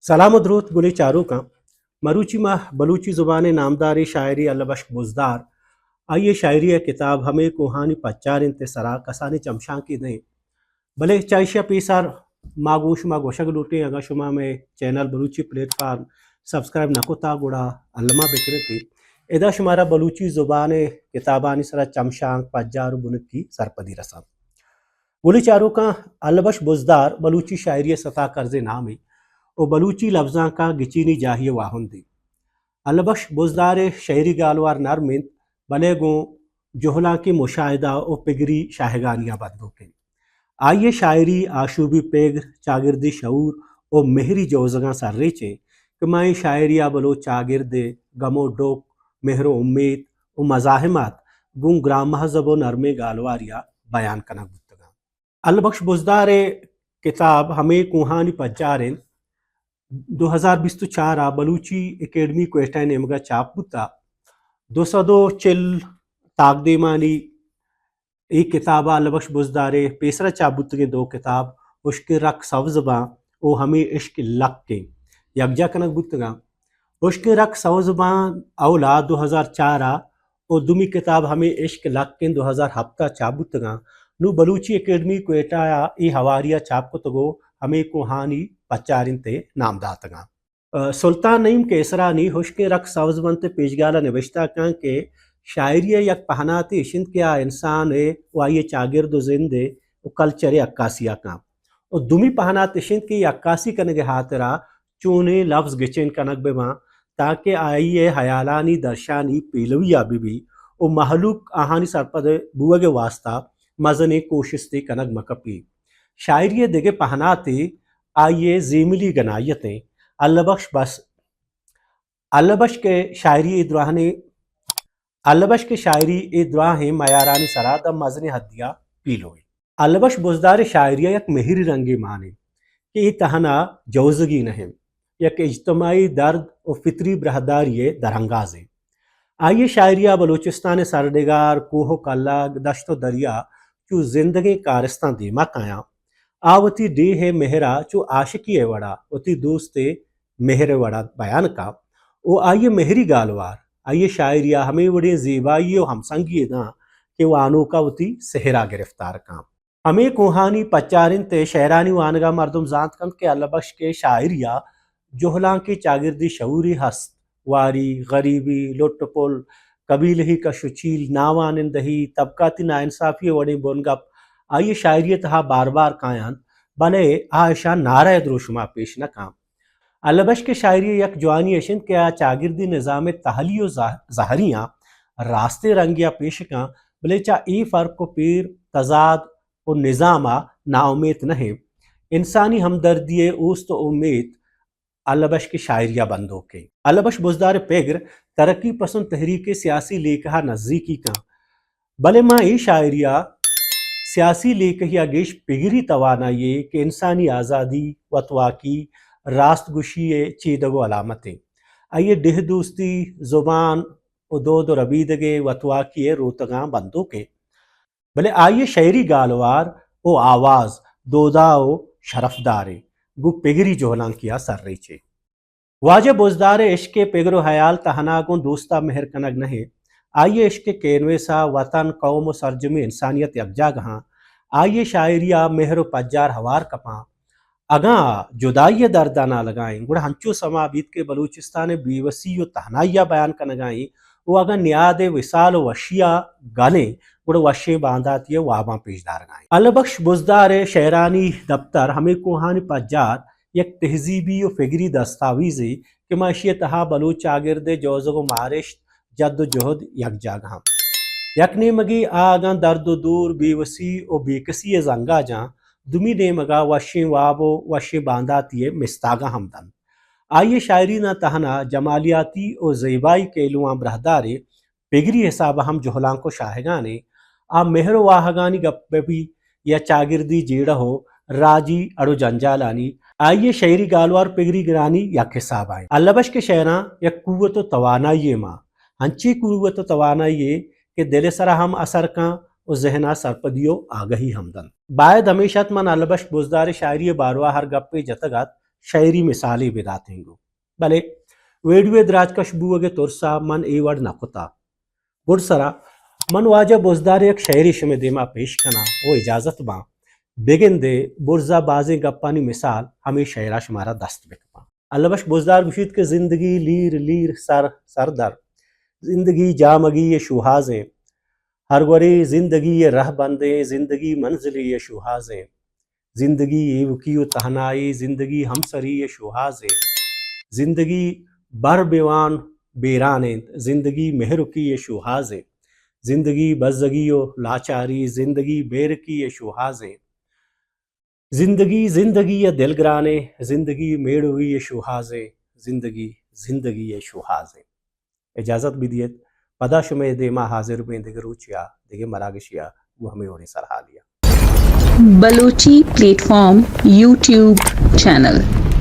سلام و دروت گلیں چاروکاں۔ مروچی ما بلوچی زبان ءِ نامداریں شاعرے اللہ بخش بزدار، آئی ءِ شاعری ءِ کتاب ہمے کوہانی پجار انت ءِ سرا کسانیں چمشانکے دئیں۔ بلے چہ ایشی ءَ پیسر ما گوں شما گوشگ لوٹیں، اگاں شما مئے چینل بلوچی پلیٹ فارم سبسکرائب نہ کتا گڑا الما بکنت۔ ادا شمارا بلوچی زبان ءِ کتابانی سرا چمشانک، پجار و بنکی سرپدی رساں۔ گلیں چاروکاں، اللہ بخش بزدار بلوچی شاعری ءِ ستا کرزیں نامے و بلوچی لبزانک ءَ گچینی جاہی ءِ واہندے۔ اللہ بخش بزدار ءِ شعری گالوار نرم انت، بلے گوں جہلانکی مشاہدہ و پگری شاہگانیاں بندوک انت۔ آئی ءِ شاعری آشوبی پگر، چاگردی شعور و مہری جوزگاں سرریچ انت کہ ماں اے شاعری ءَ بلوچ چاگرد ءِ گم و ڈک، مہر و امیت و مزاحمت گوں گران مہذب و نرمیں گالوارے ءَ بیان کنگ بوتگ انت۔ اللہ بخش بزدار ءِ کتاب ہمے کوہانی پجار انت دو ہزار بیست و چار ءَ بلوچی اکیڈمی کوئٹہ ءِ نیمگ ءَ چاپ بوتا۔ دو سد و چل تاکدیمانی اے کتاب ءَ اللہ بخش بزدار ءِ پیسرا چاپ بوتگیں دو کتاب ہشکیں رک سبز باں و ہمے عشق لکیں یکجا کنگ بوتگاں۔ ہشکیں رک سبز باں اولا دو ہزار چار ءَ و دومی کتاب ہمے عشق لکیں دو ہزار ہپت ءَ چاپ بوتگاں۔ نوں بلوچی اکیڈمی کوئٹہ ءَ اے ہواری ءَ چاپ کتگ و ہمے کوہانی پجار انت ءِ نام داتگاں۔ سلطان نعیم قیصرانی ہشکیں رک سبز بنت ءِ پیشگال ءَ نبشتہ کن کہ شاعری ءِ یک پہناتے اش انت کہ آ انسان ءِ و آئی ءِ چاگرد و زند ءِ و کلچر ءِ عکاسی ءَ کن و دومی پہنات اش انت کہ اے عکاسی کنگ ءِ ہاترا چونیں لبز گچین کنگ بہ باں تاکہ آئی ءِ ہیالانی درشانی پیلوی ءَ بہ بی و مہلوک آہانی سرپد بوگ ءِ واستا مزنیں کوشستے کنگ مہ کپی۔ شاعری ءِ دگہ پہناتے آئی ءِ زیملی گنائیت انت۔ اللہ بخش بس اللہ بخش کہ شاعری اے دراہنے اللہ بخش کہ شاعری اے دراہیں میارانی سرا داں مزنیں حدیا پیلوئے۔ اللہ بخش بزدار ءِ شاعری ءَ یک مہری رنگے مان انت کہ اے تہنا جوزگی نہ انت، یک اجتماعی درد و فطری براہداری ءِ درانگازے۔ آئی ءِ شاعری ءَ بلوچستان ءِ سرڈگار، کوہ و کلگ، دشت و دریا چو زندگیں کارستاں دیما کایاں۔ آ وتی ڈیھ ءِ مہر ءَ چو عاشقی ءِ وڑا وتی دوست ءِ مہر ءِ وڑا بیان کاں و آئی ءِ مہری گالوار آئی ءِ شاعری ءَ ہمے وڑیں زیبائی و ہمسنگی یے داں کہ وانوک ءَ وتی سحر ءَ گرفتار کاں۔ ہمے کوہانی پچار انت ءِ شعرانی وانگ ءَ مردم زانت کنت کہ اللہ بخش کہ شاعری ءَ جہلانکی چاگردی شعوری ہست، واری، غریبی، لٹ و پل، قبیلہی کش و چیل، ناوانندہی، طبقاتی ناانصافی ءِ وڑیں بنگپ آئی ءِ شاعری ءِ تہا بار بار کاینت، بلے آ اشاں نعرہ ءِ دروشم ءَ پیش نہ کاں۔ اللہ بخش کہ شاعری ءِ یک جوانی اش انت کہ آ چاگردی نظام ءِ تہلی و زہ-، زہریاں راستیں رنگے ءَ پیش کاں، بلے چہ اے فرق و پیر، تضاد و نظام ءَ ناامیت نہ انت۔ انسانی ہمدردی ءِ اوست و امیت اللہ بخش کہ شاعری ءَ بندوک انت۔ اللہ بخش بزدار ءِ پگر ترقی پسند تحریک ءِ سیاسی لیکہ ءَ نزیکی کاں۔ بلے ماں اے شاعری ءَ سیاسی لیکہی ءَ گیش پگری توانائی یے کہ انسانی آزادی، وتواکی، راست گوشی ءِ چیدگ و علامت انت۔ آئی ءِ ڈیھ دوستی، زبان و دود و ربیدگ ءِ وتواکی ءِ روتگاں بندوک انت۔ بلے آئی ءِ شعری گالوار و آواز دودا و شرفدار انت، گوں پگری جہلانکی ءَ سرریچ انت۔ واجہ بزدار ءِ عشق ءِ پگر و ہیال تہنا گوں دوست ءَ مہر کنگ نہ انت۔ آئی ءِ عشق ءِ کینویس ءَ وطن، قوم و سرجمیں انسانیت یکجاگہاں۔ آئی ءِ شاعری ءَ مہر و پجار ہوار کپاں۔ اگاں جدائی ءِ درد ءَ نالگائیں، گڑا ہنچو سما بیت کہ بلوچستان ءِ بے وسی و تہنائی ءَ بیان کنگائیں و اگاں نیاد ءِ وصال و وشی ءَ گلیں، گڑا وشیں بانداتی ءِ واباں پیش دارگائیں۔ اللہ بخش بزدار ءِ شعرانی دپتر ہمے کوہانی پجار یک تہذیبی و فگری دستاویزے کہ ماں اشی ءِ تہا بلوچ چاگرد ءِ جوزگ و مارشت، جد و جہد یکجاگہ انت۔ یک نیمگے آ اگاں درد و دور، بے وسی و بے کسی ءِ زنگا جاں، دومی نیمگا وشیں واب و وشیں بانداتی ءِ مستاگاں ہم دنت۔ آئی ءِ شاعری نہ تہنا جمالیاتی و زیبائی کیلواں براہدارے، پگری حساب ءَ ہم جہلانک و شاہگانے۔ آ مہر و واہگانی گپ بہ بی یا چاگردی جیڑہ و راجی اڑ و جنجالانی، آئی ءِ شعری گالوار پگری گرانی یک حساب ءَ انت۔ اللہ بخش کہ شعراں یک قوت و توانائی ءِ ماں، انچیں قوت و توانائی یے کہ دل ءِ سرا ہم اثر کن و ذہن ءَ سرپدی و آگہی ہم دنت۔ باید ہمیش ات من اللہ بخش بزدار ءِ شاعری ءِ باروا ہر گپے جتگ ات، شئیری مثالے بداتیں گوں۔ بلے ویڈیو ءِ دراجکش بوگ ءِ ترس ءَ من اے وڑ نہ کتا۔ گڈسرا من واجہ بزدار ءِ یک شئیرے شمئے دیما پیش کناں ءُ اجازت باں۔ بگندے برزا بازیں گپانی مثال ہمے شئیر ءَ شمارا دست بکپاں۔ اللہ بخش بزدار گوشیت کہ زندگی لیر لیر سر سر در، زندگی جامگی ءِ شوہازیں، ہر گورے زندگی ءِ رہبندیں، زندگی منزلے ءِ شوہازیں، زندگی ایوکی ءُ تہنائی، زندگی ہمسری ءِ شوہازیں، زندگی بر بوان بیران انت، زندگی مہرکی ءِ شوہازیں، زندگی بزگی ءُ لاچاری، زندگی بیرکی ءِ شوہازیں۔ زندگی، زندگی ءِ دلگرانے، زندگی میڑوی ءِ شوہازے، زندگی، زندگی ءِ شوہازے۔ اجازت بدیت، پدا شمئے دیما حاضر بیں دگہ روچے ءَ، دگہ مراگشے ءَ، گوں ہمے وڑیں سرحالے ءَ۔ Balochi plate form YouTube channel.